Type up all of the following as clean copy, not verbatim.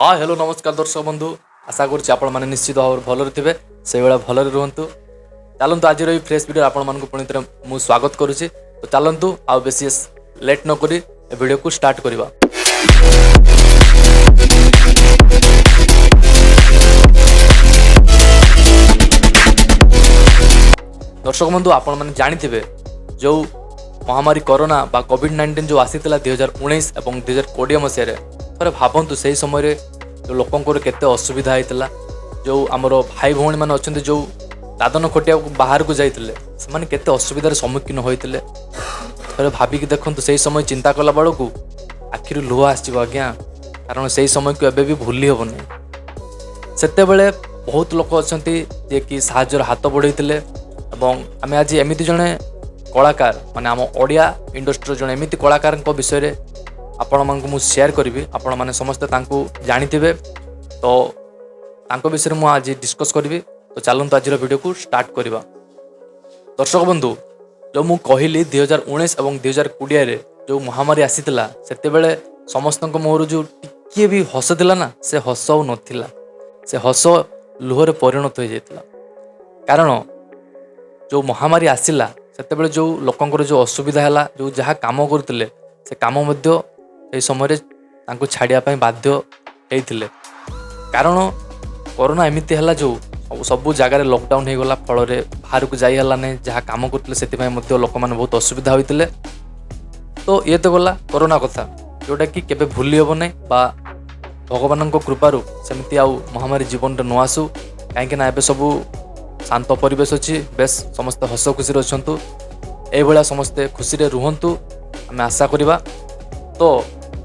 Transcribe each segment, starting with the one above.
ହଁ, ହ୍ୟାଲୋ, ନମସ୍କାର ଦର୍ଶକ ବନ୍ଧୁ। ଆଶା କରୁଛି ଆପଣମାନେ ନିଶ୍ଚିତ ଭାବରେ ଭଲରେ ଥିବେ, ସେଇଭଳିଆ ଭଲରେ ରୁହନ୍ତୁ। ଚାଲନ୍ତୁ, ଆଜିର ଏଇ ଫ୍ରେଶ୍ ଭିଡ଼ିଓ ଆପଣମାନଙ୍କୁ ପୁଣି ଥରେ ମୁଁ ସ୍ୱାଗତ କରୁଛି। ତ ଚାଲନ୍ତୁ, ଆଉ ବେଶୀ ଲେଟ୍ ନ କରି ଏ ଭିଡ଼ିଓକୁ ଷ୍ଟାର୍ଟ କରିବା। ଦର୍ଶକ ବନ୍ଧୁ, ଆପଣମାନେ ଜାଣିଥିବେ ଯେଉଁ ମହାମାରୀ କରୋନା ବା କୋଭିଡ଼-19 ଯେଉଁ ଆସିଥିଲା 2019 ଏବଂ 2020 ମସିହାରେ, ଥରେ ଭାବନ୍ତୁ ସେହି ସମୟରେ ଯେଉଁ ଲୋକଙ୍କର କେତେ ଅସୁବିଧା ହେଇଥିଲା। ଯେଉଁ ଆମର ଭାଇ ଭଉଣୀମାନେ ଅଛନ୍ତି, ଯେଉଁ ଦାଦନ ଖଟିବାକୁ ବାହାରକୁ ଯାଇଥିଲେ, ସେମାନେ କେତେ ଅସୁବିଧାର ସମ୍ମୁଖୀନ ହୋଇଥିଲେ, ଥରେ ଭାବିକି ଦେଖନ୍ତୁ। ସେହି ସମୟ ଚିନ୍ତା କଲା ବେଳକୁ ଆଖିରୁ ଲୁହ ଆସିଯିବ ଆଜ୍ଞା, କାରଣ ସେହି ସମୟକୁ ଏବେ ବି ଭୁଲି ହେବନି। ସେତେବେଳେ ବହୁତ ଲୋକ ଅଛନ୍ତି ଯିଏକି ସାହାଯ୍ୟର ହାତ ବଢ଼େଇଥିଲେ ଏବଂ ଆମେ ଆଜି ଏମିତି ଜଣେ କଳାକାର, ମାନେ ଆମ ଓଡ଼ିଆ ଇଣ୍ଡଷ୍ଟ୍ରିର ଜଣେ ଏମିତି କଳାକାରଙ୍କ ବିଷୟରେ ଆପଣମାନଙ୍କୁ ମୁଁ ସେୟାର କରିବି। ଆପଣମାନେ ସମସ୍ତେ ତାଙ୍କୁ ଜାଣିଥିବେ, ତ ତାଙ୍କ ବିଷୟରେ ମୁଁ ଆଜି ଡିସ୍କସ୍ କରିବି। ତ ଚାଲନ୍ତୁ, ଆଜିର ଭିଡ଼ିଓକୁ ଷ୍ଟାର୍ଟ କରିବା। ଦର୍ଶକ ବନ୍ଧୁ, ଯେଉଁ ମୁଁ କହିଲି 2019 ଏବଂ 2020ରେ ଯେଉଁ ମହାମାରୀ ଆସିଥିଲା, ସେତେବେଳେ ସମସ୍ତଙ୍କ ମୁହଁରୁ ଯେଉଁ ଟିକିଏ ବି ହସ ଥିଲା ନା, ସେ ହସ ଆଉ ନଥିଲା। ସେ ହସ ଲୁହରେ ପରିଣତ ହୋଇଯାଇଥିଲା। କାରଣ ଯେଉଁ ମହାମାରୀ ଆସିଲା, ସେତେବେଳେ ଯେଉଁ ଲୋକଙ୍କର ଯେଉଁ ଅସୁବିଧା ହେଲା, ଯେଉଁ ଯାହା କାମ କରୁଥିଲେ, ସେ କାମ ମଧ୍ୟ ସେହି ସମୟରେ ତାଙ୍କୁ ଛାଡ଼ିବା ପାଇଁ ବାଧ୍ୟ ହେଇଥିଲେ। କାରଣ କରୋନା ଏମିତି ହେଲା ଯେଉଁ ସବୁ ସବୁ ଜାଗାରେ ଲକଡାଉନ୍ ହେଇଗଲା, ଫଳରେ ବାହାରକୁ ଯାଇ ହେଲା ନାହିଁ। ଯାହା କାମ କରୁଥିଲେ, ସେଥିପାଇଁ ମଧ୍ୟ ଲୋକମାନେ ବହୁତ ଅସୁବିଧା ହୋଇଥିଲେ। ତ ଇଏ ତ ଗଲା କରୋନା କଥା, ଯେଉଁଟାକି କେବେ ଭୁଲି ହେବ ନାହିଁ ବା ଭଗବାନଙ୍କ କୃପାରୁ ସେମିତି ଆଉ ମହାମାରୀ ଜୀବନରେ ନ ଆସୁ, କାହିଁକିନା ଏବେ ସବୁ ଶାନ୍ତ ପରିବେଶ ଅଛି। ବେଶ ସମସ୍ତେ ହସ ଖୁସିରେ ଅଛନ୍ତି। ଏଇଭଳିଆ ସମସ୍ତେ ଖୁସିରେ ରୁହନ୍ତୁ, ଆମେ ଆଶା କରିବା। ତ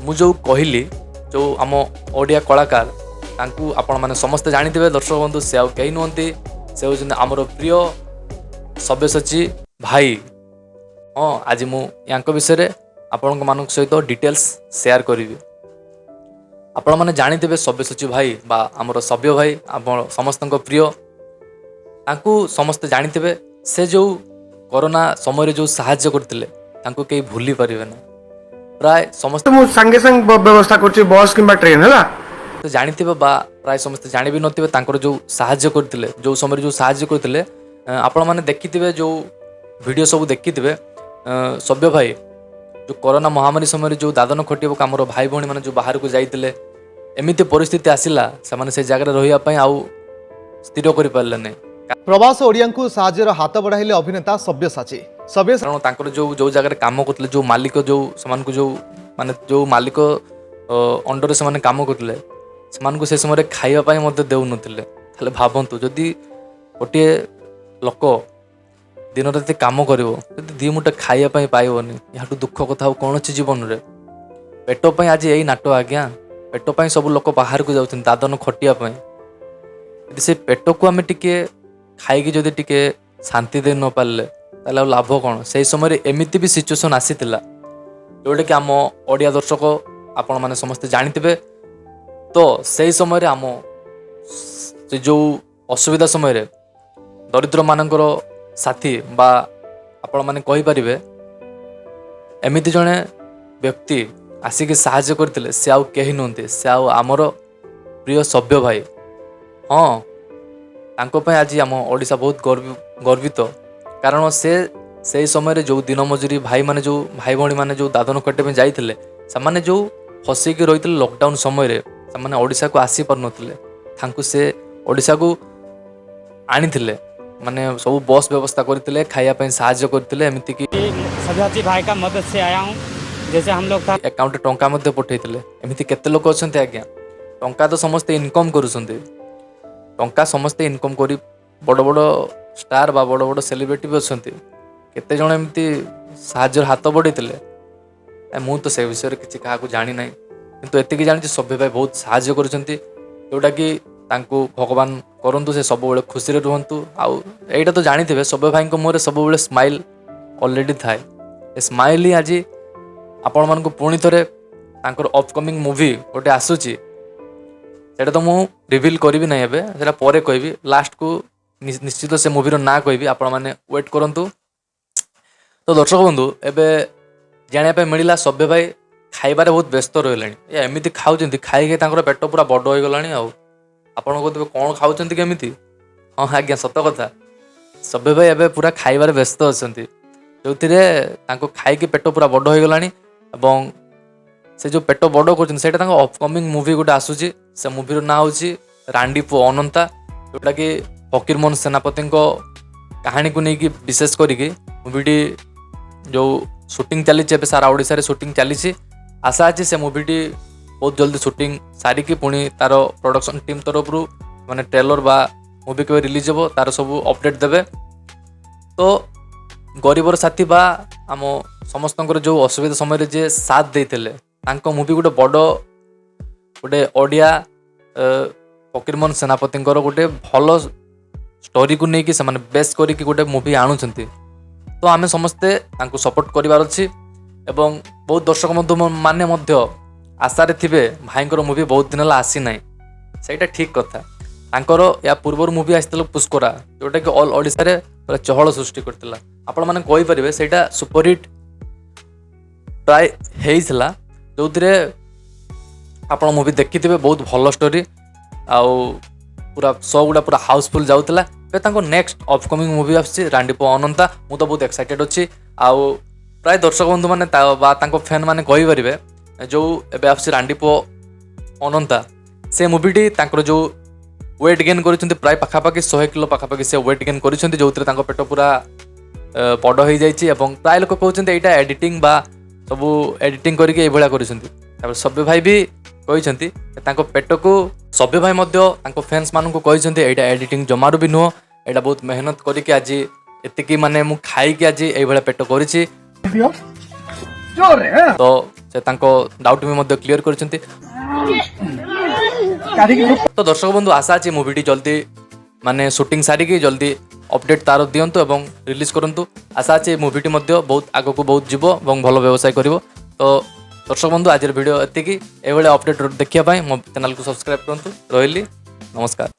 ମୁଁ ଯେଉଁ କହିଲି, ଯେଉଁ ଆମ ଓଡ଼ିଆ କଳାକାର, ତାଙ୍କୁ ଆପଣମାନେ ସମସ୍ତେ ଜାଣିଥିବେ ଦର୍ଶକ ବନ୍ଧୁ। ସେ ଆଉ କେହି ନୁହନ୍ତି, ସେ ହେଉଛନ୍ତି ଆମର ପ୍ରିୟ ସବ୍ୟସାଚୀ ଭାଇ। ହଁ, ଆଜି ମୁଁ ୟାଙ୍କ ବିଷୟରେ ଆପଣଙ୍କ ମାନଙ୍କ ସହିତ ଡିଟେଲ୍ସ ସେୟାର କରିବି। ଆପଣମାନେ ଜାଣିଥିବେ ସବ୍ୟସାଚୀ ଭାଇ ବା ଆମର ସବ୍ୟ ଭାଇ, ଆପଣ ସମସ୍ତଙ୍କ ପ୍ରିୟ, ତାଙ୍କୁ ସମସ୍ତେ ଜାଣିଥିବେ। ସେ ଯେଉଁ କରୋନା ସମୟରେ ଯେଉଁ ସାହାଯ୍ୟ କରିଥିଲେ, ତାଙ୍କୁ କେହି ଭୁଲି ପାରିବେ ନା। ପ୍ରାୟ ସମସ୍ତେ ମୁଁ ସାଙ୍ଗେ ସାଙ୍ଗେ ବ୍ୟବସ୍ଥା କରୁଛି ବସ୍ କିମ୍ବା ଟ୍ରେନ୍, ହେଲା। ଜାଣିଥିବେ ବା ପ୍ରାୟ ସମସ୍ତେ ଜାଣି ବି ନଥିବେ, ତାଙ୍କର ଯେଉଁ ସାହାଯ୍ୟ କରିଥିଲେ, ଯେଉଁ ସମୟରେ ଯେଉଁ ସାହାଯ୍ୟ କରିଥିଲେ, ଆପଣମାନେ ଦେଖିଥିବେ, ଯେଉଁ ଭିଡ଼ିଓ ସବୁ ଦେଖିଥିବେ। ସବ୍ୟ ଭାଇ ଯେଉଁ କରୋନା ମହାମାରୀ ସମୟରେ ଯେଉଁ ଦାଦନ ଖଟିବାକୁ ଆମର ଭାଇ ଭଉଣୀମାନେ ଯେଉଁ ବାହାରକୁ ଯାଇଥିଲେ, ଏମିତି ପରିସ୍ଥିତି ଆସିଲା, ସେମାନେ ସେ ଜାଗାରେ ରହିବା ପାଇଁ ଆଉ ସ୍ଥିର କରିପାରିଲେ ନାହିଁ। ପ୍ରବାସ ଓଡ଼ିଆଙ୍କୁ ସାହାଯ୍ୟର ହାତ ବଢ଼ାଇଲେ ଅଭିନେତା ସବ୍ୟସାଚୀ। ସବ୍ୟ କାରଣ ତାଙ୍କର ଯେଉଁ ଯେଉଁ ଜାଗାରେ କାମ କରୁଥିଲେ, ଯେଉଁ ମାଲିକ ଯେଉଁ ସେମାନଙ୍କୁ ଯେଉଁ ମାନେ ଯେଉଁ ମାଲିକ ଅଣ୍ଡରରେ ସେମାନେ କାମ କରୁଥିଲେ, ସେମାନଙ୍କୁ ସେ ସମୟରେ ଖାଇବା ପାଇଁ ମଧ୍ୟ ଦେଉନଥିଲେ। ତାହେଲେ ଭାବନ୍ତୁ, ଯଦି ଗୋଟିଏ ଲୋକ ଦିନ ରାତି କାମ କରିବ, ଯଦି ଦି ମୁଠା ଖାଇବା ପାଇଁ ପାଇବନି, ଏହାଠୁ ଦୁଃଖ କଥା ଆଉ କ'ଣ ଅଛି ଜୀବନରେ? ପେଟ ପାଇଁ ଆଜି ଏଇ ନାଟ ଆଜ୍ଞା। ପେଟ ପାଇଁ ସବୁ ଲୋକ ବାହାରକୁ ଯାଉଛନ୍ତି ଦାଦନ ଖଟିବା ପାଇଁ। ଯଦି ସେ ପେଟକୁ ଆମେ ଟିକେ ଖାଇକି ଯଦି ଟିକେ ଶାନ୍ତି ଦେଇ ନ ପାରିଲେ, ତାହେଲେ ଆଉ ଲାଭ କ'ଣ? ସେଇ ସମୟରେ ଏମିତି ବି ସିଚୁଏସନ୍ ଆସିଥିଲା, ଯେଉଁଟାକି ଆମ ଓଡ଼ିଆ ଦର୍ଶକ ଆପଣମାନେ ସମସ୍ତେ ଜାଣିଥିବେ। ତ ସେଇ ସମୟରେ ଆମ ସେ ଯେଉଁ ଅସୁବିଧା ସମୟରେ ଦରିଦ୍ରମାନଙ୍କର ସାଥୀ ବା ଆପଣମାନେ କହିପାରିବେ ଏମିତି ଜଣେ ବ୍ୟକ୍ତି ଆସିକି ସାହାଯ୍ୟ କରିଥିଲେ। ସେ ଆଉ କେହି ନୁହନ୍ତି, ସେ ଆଉ ଆମର ପ୍ରିୟ ସବ୍ୟ ଭାଇ। ହଁ, ତାଙ୍କ ପାଇଁ ଆଜି ଆମ ଓଡ଼ିଶା ବହୁତ ଗର୍ବିତ। କାରଣ ସେ ସେଇ ସମୟରେ ଯେଉଁ ଦିନ ମଜୁରୀ ଭାଇମାନେ, ଯେଉଁ ଭାଇ ଭଉଣୀମାନେ ଯେଉଁ ଦାଦନ ଖଟିବା ପାଇଁ ଯାଇଥିଲେ, ସେମାନେ ଯେଉଁ ଫସିକି ରହିଥିଲେ ଲକଡାଉନ୍ ସମୟରେ, ସେମାନେ ଓଡ଼ିଶାକୁ ଆସିପାରୁନଥିଲେ, ତାଙ୍କୁ ସେ ଓଡ଼ିଶାକୁ ଆଣିଥିଲେ। ମାନେ ସବୁ ବସ୍ ବ୍ୟବସ୍ଥା କରିଥିଲେ, ଖାଇବା ପାଇଁ ସାହାଯ୍ୟ କରିଥିଲେ, ଏମିତିକି सब्यसाची भाई का मदद से आया हूँ। जैसे हम लोग था ଆକାଉଣ୍ଟରେ ଟଙ୍କା ମଧ୍ୟ ପଠାଇଥିଲେ। ଏମିତି କେତେ ଲୋକ ଅଛନ୍ତି ଆଜ୍ଞା। ଟଙ୍କା ତ ସମସ୍ତେ ଇନକମ୍ କରୁଛନ୍ତି। ଟଙ୍କା ସମସ୍ତେ ଇନକମ୍ କରି ବଡ଼ ବଡ଼ ଷ୍ଟାର ବା ବଡ଼ ବଡ଼ ସେଲିବ୍ରିଟି ବି ଅଛନ୍ତି। କେତେ ଜଣ ଏମିତି ସାହାଯ୍ୟର ହାତ ବଢ଼େଇଥିଲେ, ମୁଁ ତ ସେ ବିଷୟରେ କିଛି କାହାକୁ ଜାଣିନାହିଁ। କିନ୍ତୁ ଏତିକି ଜାଣିଛି, ସବ୍ୟ ଭାଇ ବହୁତ ସାହାଯ୍ୟ କରୁଛନ୍ତି, ଯେଉଁଟାକି ତାଙ୍କୁ ଭଗବାନ କରନ୍ତୁ ସେ ସବୁବେଳେ ଖୁସିରେ ରୁହନ୍ତୁ। ଆଉ ଏଇଟା ତ ଜାଣିଥିବେ, ସବ୍ୟ ଭାଇଙ୍କ ମୁହଁରେ ସବୁବେଳେ ସ୍ମାଇଲ୍ ଅଲରେଡ଼ି ଥାଏ। ଏ ସ୍ମାଇଲ୍ ହିଁ ଆଜି ଆପଣମାନଙ୍କୁ ପୁଣି ଥରେ ତାଙ୍କର ଅପକମିଂ ମୁଭି ଗୋଟେ ଆସୁଛି, ସେଇଟା ତ ମୁଁ ରିଭିଲ୍ କରିବି ନାହିଁ ଏବେ, ସେଇଟା ପରେ କହିବି। ଲାଷ୍ଟକୁ ନିଶ୍ଚିତ ସେ ମୁଭିର ନାଁ କହିବି, ଆପଣମାନେ ୱେଟ୍ କରନ୍ତୁ। ତ ଦର୍ଶକ ବନ୍ଧୁ, ଏବେ ଜାଣିବା ପାଇଁ ମିଳିଲା ସବ୍ୟ ଭାଇ ଖାଇବାରେ ବହୁତ ବ୍ୟସ୍ତ ରହିଲେଣି। ଏ ଏମିତି ଖାଉଛନ୍ତି, ଖାଇକି ତାଙ୍କର ପେଟ ପୁରା ବଡ଼ ହୋଇଗଲାଣି। ଆଉ ଆପଣ କହୁଥିବେ, କ'ଣ ଖାଉଛନ୍ତି କେମିତି? ହଁ ଆଜ୍ଞା, ସତ କଥା, ସବ୍ୟ ଭାଇ ଏବେ ପୁରା ଖାଇବାରେ ବ୍ୟସ୍ତ ଅଛନ୍ତି, ଯେଉଁଥିରେ ତାଙ୍କୁ ଖାଇକି ପେଟ ପୁରା ବଡ଼ ହୋଇଗଲାଣି। ଏବଂ ସେ ଯେଉଁ ପେଟ ବଡ଼ କରୁଛନ୍ତି, ସେଇଟା ତାଙ୍କ ଅପକମିଂ ମୁଭି ଗୋଟେ ଆସୁଛି। ସେ ମୁଭିର ନାଁ ହେଉଛି ରାଣ୍ଡି ପୁଅ ଅନନ୍ତା, ଯେଉଁଟାକି ଫକୀରମୋହନ ସେନାପତିଙ୍କ କାହାଣୀକୁ ନେଇକି ବିଶେଷ କରିକି ମୁଭିଟି ଯେଉଁ ସୁଟିଂ ଚାଲିଛି। ଏବେ ସାରା ଓଡ଼ିଶାରେ ସୁଟିଂ ଚାଲିଛି। ଆଶା ଅଛି ସେ ମୁଭିଟି ବହୁତ ଜଲ୍ଦି ସୁଟିଂ ସାରିକି ପୁଣି ତାର ପ୍ରଡକ୍ସନ୍ ଟିମ୍ ତରଫରୁ ମାନେ ଟ୍ରେଲର ବା ମୁଭି କେବେ ରିଲିଜ୍ ହେବ, ତାର ସବୁ ଅପଡ଼େଟ୍ ଦେବେ। ତ ଗରିବର ସାଥୀ ବା ଆମ ସମସ୍ତଙ୍କର ଯେଉଁ ଅସୁବିଧା ସମୟରେ ଯିଏ ସାଥ ଦେଇଥିଲେ, ତାଙ୍କ ମୁଭି ଗୋଟେ ବଡ଼ ଗୋଟେ ଓଡ଼ିଆ ଫକୀରମୋହନ ସେନାପତିଙ୍କର ଗୋଟେ ଭଲ ଷ୍ଟୋରିକୁ ନେଇକି ସେମାନେ ବେସ୍ କରିକି ଗୋଟେ ମୁଭି ଆଣୁଛନ୍ତି। ତ ଆମେ ସମସ୍ତେ ତାଙ୍କୁ ସପୋର୍ଟ କରିବାର ଅଛି। ଏବଂ ବହୁତ ଦର୍ଶକ ମଧ୍ୟ ମାନେ ମଧ୍ୟ ଆଶାରେ ଥିବେ, ଭାଇଙ୍କର ମୁଭି ବହୁତ ଦିନ ହେଲା ଆସିନାହିଁ। ସେଇଟା ଠିକ୍ କଥା। ତାଙ୍କର ୟା ପୂର୍ବରୁ ମୁଭି ଆସିଥିଲା ପୁଷ୍କରା, ଯେଉଁଟାକି ଅଲ୍ ଓଡ଼ିଶାରେ ପୁରା ଚହଳ ସୃଷ୍ଟି କରିଥିଲା। ଆପଣମାନେ କହିପାରିବେ, ସେଇଟା ସୁପରହିଟ୍ ପ୍ରାୟ ହେଇଥିଲା, ଯେଉଁଥିରେ ଆପଣ ମୁଭି ଦେଖିଥିବେ, ବହୁତ ଭଲ ଷ୍ଟୋରି ଆଉ ପୁରା ଶୋ ଗୁଡ଼ା ପୁରା ହାଉସଫୁଲ୍ ଯାଉଥିଲା। ଏବେ ତାଙ୍କ ନେକ୍ସଟ ଅପକମିଂ ମୁଭି ଆସୁଛି ରାଣ୍ଡିପୁଅ ଅନନ୍ତା। ମୁଁ ତ ବହୁତ ଏକ୍ସାଇଟେଡ୍ ଅଛି। ଆଉ ପ୍ରାୟ ଦର୍ଶକ ବନ୍ଧୁମାନେ ବା ତାଙ୍କ ଫ୍ୟାନ୍ ମାନେ କହିପାରିବେ, ଯେଉଁ ଏବେ ଆସୁଛି ରାଣ୍ଡିପୁଅ ଅନନ୍ତା, ସେ ମୁଭିଟି ତାଙ୍କର ଯେଉଁ ୱେଟ୍ ଗେନ୍ କରିଛନ୍ତି, ପ୍ରାୟ ପାଖାପାଖି 100 କିଲୋ ପାଖାପାଖି ସେ ୱେଟ୍ ଗେନ୍ କରିଛନ୍ତି, ଯେଉଁଥିରେ ତାଙ୍କ ପେଟ ପୁରା ବଡ଼ ହେଇଯାଇଛି। ଏବଂ ପ୍ରାୟ ଲୋକ କହୁଛନ୍ତି, ଏଇଟା ଏଡ଼ିଟିଂ ବା ସବୁ ଏଡ଼ିଟିଂ କରିକି ଏଇଭଳିଆ କରିଛନ୍ତି। ତାପରେ ସବ୍ୟ ଭାଇ ବି କହିଛନ୍ତି ଯେ ତାଙ୍କ ପେଟକୁ, ସବ୍ୟ ଭାଇ ମଧ୍ୟ ତାଙ୍କ ଫ୍ୟାନ୍ସ ମାନଙ୍କୁ କହିଛନ୍ତି, ଏଇଟା ଏଡ଼ିଟିଂ ଜମାରୁ ବି ନୁହଁ, ଏଇଟା ବହୁତ ମେହନତ କରିକି ଆଜି ଏତିକି ମାନେ ମୁଁ ଖାଇକି ଆଜି ଏଇଭଳିଆ ପେଟ କରିଛି। ତ ସେ ତାଙ୍କ ଡାଉଟ୍ ବି ମଧ୍ୟ କ୍ଲିୟର କରିଛନ୍ତି। ତ ଦର୍ଶକ ବନ୍ଧୁ, ଆଶା ଅଛି ମୁଭିଟି ଜଲ୍ଦି ମାନେ ସୁଟିଂ ସାରିକି ଜଲ୍ଦି ଅପଡେଟ୍ ତାର ଦିଅନ୍ତୁ ଏବଂ ରିଲିଜ୍ କରନ୍ତୁ। ଆଶା ଅଛି ଏ ମୁଭିଟି ମଧ୍ୟ ବହୁତ ଆଗକୁ ବହୁତ ଯିବ ଏବଂ ଭଲ ବ୍ୟବସାୟ କରିବ। ତ ଦର୍ଶକ ବନ୍ଧୁ, ଆଜିର ଭିଡ଼ିଓ ଏତିକି। ଏଇଭଳିଆ ଅପଡେଟ୍ ଦେଖିବା ପାଇଁ ମୋ ଚ୍ୟାନେଲକୁ ସବସ୍କ୍ରାଇବ୍ କରନ୍ତୁ। ରହିଲି, ନମସ୍କାର।